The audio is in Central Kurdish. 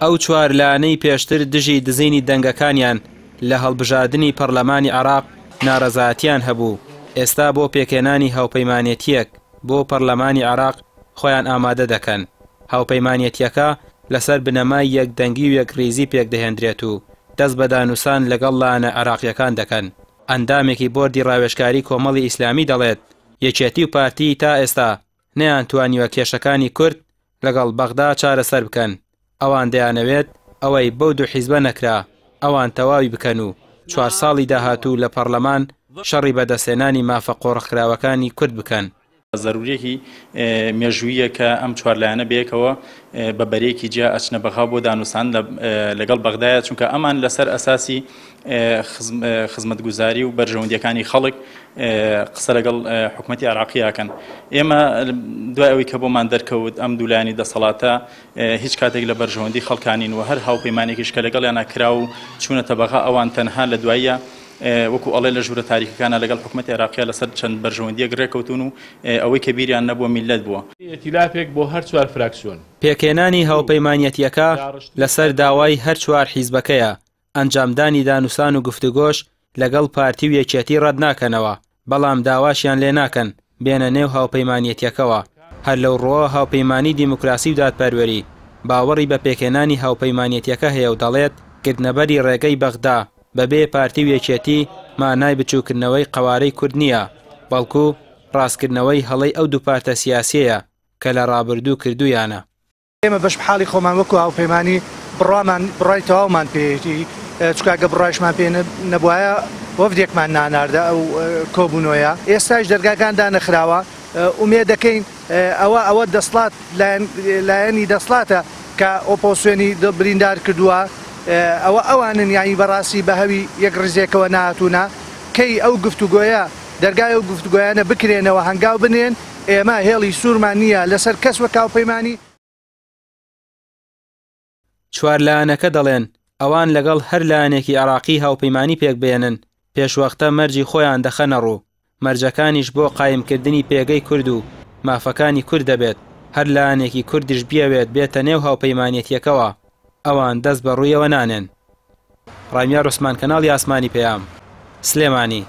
ئەو چوار لایەنەی پێشتر دژی دزینی دەنگەکانیان لە هەڵبژاردنی پەڕلەمانی عێراق ناڕەزایەتیان هەبوو، ئێستا بۆ پێکهێنانی هاوپەیمانێتییەک بۆ پەڕلەمانی عێراق خۆیان ئامادە دەکەن. هاوپەیمانێتییەکە لەسەر بنەمای یەکدەنگی و یەکڕیزی پێکدەهێندرێت و دەست بە دانوسان لەگەڵ لایەنە عێراقییەکان دەکەن. ئەندامێکی بۆردی ڕاوێژکاری کۆمەڵی ئیسلامی دەڵێت، یەکێتی و پارتی تا ئێستا نەیانتوانیوە کێشەکانی کورد لەگەڵ بەغدا چارەسەر بکەن، ئەوان دەیانەوێت ئەوەی بەو دوو حیزبە نەکرا، ئەوان تەواوی بکەن و چوار ساڵی داهاتوو لە پەڕلەمان شەڕی بەدەستهێنانی مافە قۆرخکراوەکانی کورد بکەن. زەروریەکی مێژووییە کە ئەم چوار لایەنە بەیەکەوە بە بەرەیەکی جیا ئەچنە بەغا بۆ دانوستان لەگەڵ بەغدایە، چونکە ئەمان لەسەر ئەساسی خزمەتگوزاری و بەرژەوەندیەکانی خەڵک قسە لەگەڵ حکومەتی عێراقی ئەکەن. ئێمە دوای ئەوەی کە بۆمان دەرکەوت ئەم دوو لایەنی دەسەڵاتە هیچ کاتێک لە بەرژەوەندی خەڵکانین و هەر هاوپەیمانێکیش کە لەگەڵیانە کرا و چوونەتە بەغا ئەوان تەنها لە دواییە وەکو ئەڵێ لە ژوورە تاریکەکانە لەگەڵ حکومەتی عێراقیە لەسەر چەند بەرژەوەندیەک رێکەوتوون و ئەوەی کە بیریان نەبووە میللەت بووە. ئیتیلافێک بۆ هەر چوار فراکسیۆن. پێکهێنانی هاوپەیمانیەتیەکە لەسەر داوای هەر چوار حیزبەکەیە، ئەنجامدانی دانوسان و گفتوگۆش لەگەڵ پارتی و یەکێتی ڕەت ناکەنەوە، بەڵام داواشیان لێ ناکەن بێنە نێو هاوپەیمانیەتیەکەوە. هەر لەو ڕووەوە هاوپەیمانی دیموکراسی و دادپەروەری باوەڕی بە پێکهێنانی هاوپەیمانیەتیەکە هەیە و دەڵێت، گرتنەبەری ڕێگەی بەغدا بەبێ پارتی و یەکێتی مانای بچووکردنەوەی قەوارەی کورد نییە، بەڵکو ڕاستکردنەوەی هەڵەی ئەو دوو پارتە سیاسیەیە کە لە ڕابردوو کردوویانە. ئێمە بەش حاڵی خۆمان وەکو هاوپەیمانی بڕوامان بڕای تەواومان پێیەتی چونکە گە بڕایشمان پێ نەبوایە وەفدێکمان ناناردە ئەو کۆبوونەوەیە ئێستاش دەرگاکان دانەخراوە ئومێد دەکەین ئەوە ئەوە دەسڵات لایەنی دەسڵاتە کە ئۆپۆسیۆنی دڵ بریندار کردووە ئەوە ئەوانن یانی بەڕاستی بە هەوی یەک ڕیزێکەوە نەهاتوونە کەی ئەو گفتوگۆیە دەرگای ئەو گفتوگۆیانە بکرێنەوە هەنگاو بنێن ئێمە هێڵی سوورمان نییە لەسەر کەس وەک هاوپەیمانی. چوار لایەنەکە دەڵێن، ئەوان لەگەڵ هەر لایەنێکی عێراقی هاوپەیمانی پێکبهێنن، پێشوەختە مەرجی خۆیان دەخەنەڕوو، مەرجەکانیش بۆ قایمکردنی پێگەی کورد و مافەکانی کورد دەبێت، هەر لایەنێکی کوردیش بیەوێت بێتە نێو هاوپەیمانێتییەکەوە، ئەوان دەست بە ڕوویەوە نانێن. ڕامیار عوسمان کەناڵی ئاسمانی پەیام، سلێمانی.